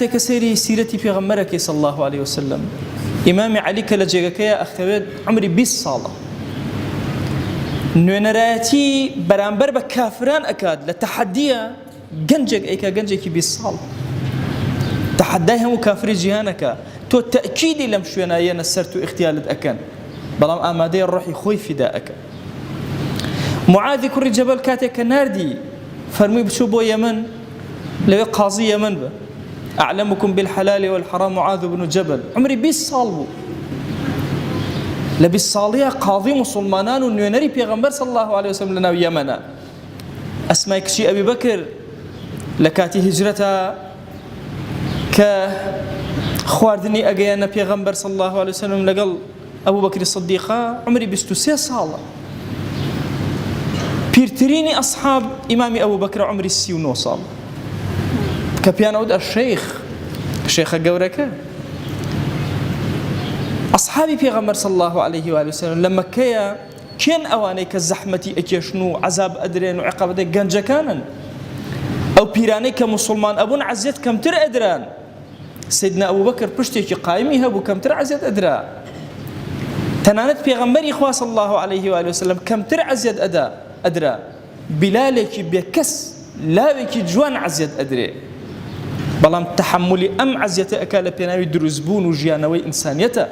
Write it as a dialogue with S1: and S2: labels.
S1: کاتێک کە سەیری سیرەتی پێغەمبەرەکەی صلی الله علیه وسلم ئیمامی عەلی کە لە جێگەکەیە ئەخەوێت عمری 20 ساڵە نوێنەرایەتی بەرامبەر بە کافران ئەکات لە تەحەدیە گەنجێک ئەیکا گەنجێکی 20 ساڵ تەحەدای هەموو کافری جیهانەکە تۆ تەئکیدی لەم شوێنە یەنە سەرت و ئیغتیالت ئەکەن بەڵام ئامادەیە ڕۆحی خۆی فیدا ئەکا. معاذی کوڕی جەبەل کاتێک کە ناردی فەرمووی بچۆ بۆ یەمەن لەوێ قازی یەمەن بە أعلمكم بالحلال والحرام معاذ بن جبل عمری 20 ساڵ بوو لە 20 ساڵیە قاضی مسلمانان و نوێنەری پێغەمبەر صلی الله علیه وسلم لەناو یەمەنە ئەسمای کچی ئەبی بەکر لە کاتی هیجرەتا کە خواردنی ئەگەیانە پێغەمبەر صلی الله علیه وسلم لەگەڵ ئەبو بەکری صدیقە عمری 23 ساڵە پیرترینی ئەصحاب ئیمامی ئەبو بەکر عمری 39 ساڵ کە پیان ئەوت ئەشەیخ شێخە گەورەکە ئەصحابی پێغەمبەر صلی الله علیه و سلم لە مەکەیە کێن ئەوانەی کە زەحمەتی ئەکێشن و عەزاب ئەدرێن و عیقاب ئەدرێن؟ گەنجەکانن. ئەو پیرانەی کە موسڵمان ئەبوون عەزیەت کەمتر ئەدران. سەیدنا ئەبوبەکر پشتێکی قایمی هەبوو کەمتر عەزیەت ئەدرا. تەنانەت پێغەمبەری خوا صلی الله علیه و آله وسلم کەمتر عەزیەت ئەدا ئەدرا. بیلالێکی بێکەس لاوێکی جوان عەزیەت ئەدرێ. بەڵام تەحەمولی ئەم عەزیەتە ئەکا لە پێناوی دروستبوون و ژیانەوەی ئینسانیەتە.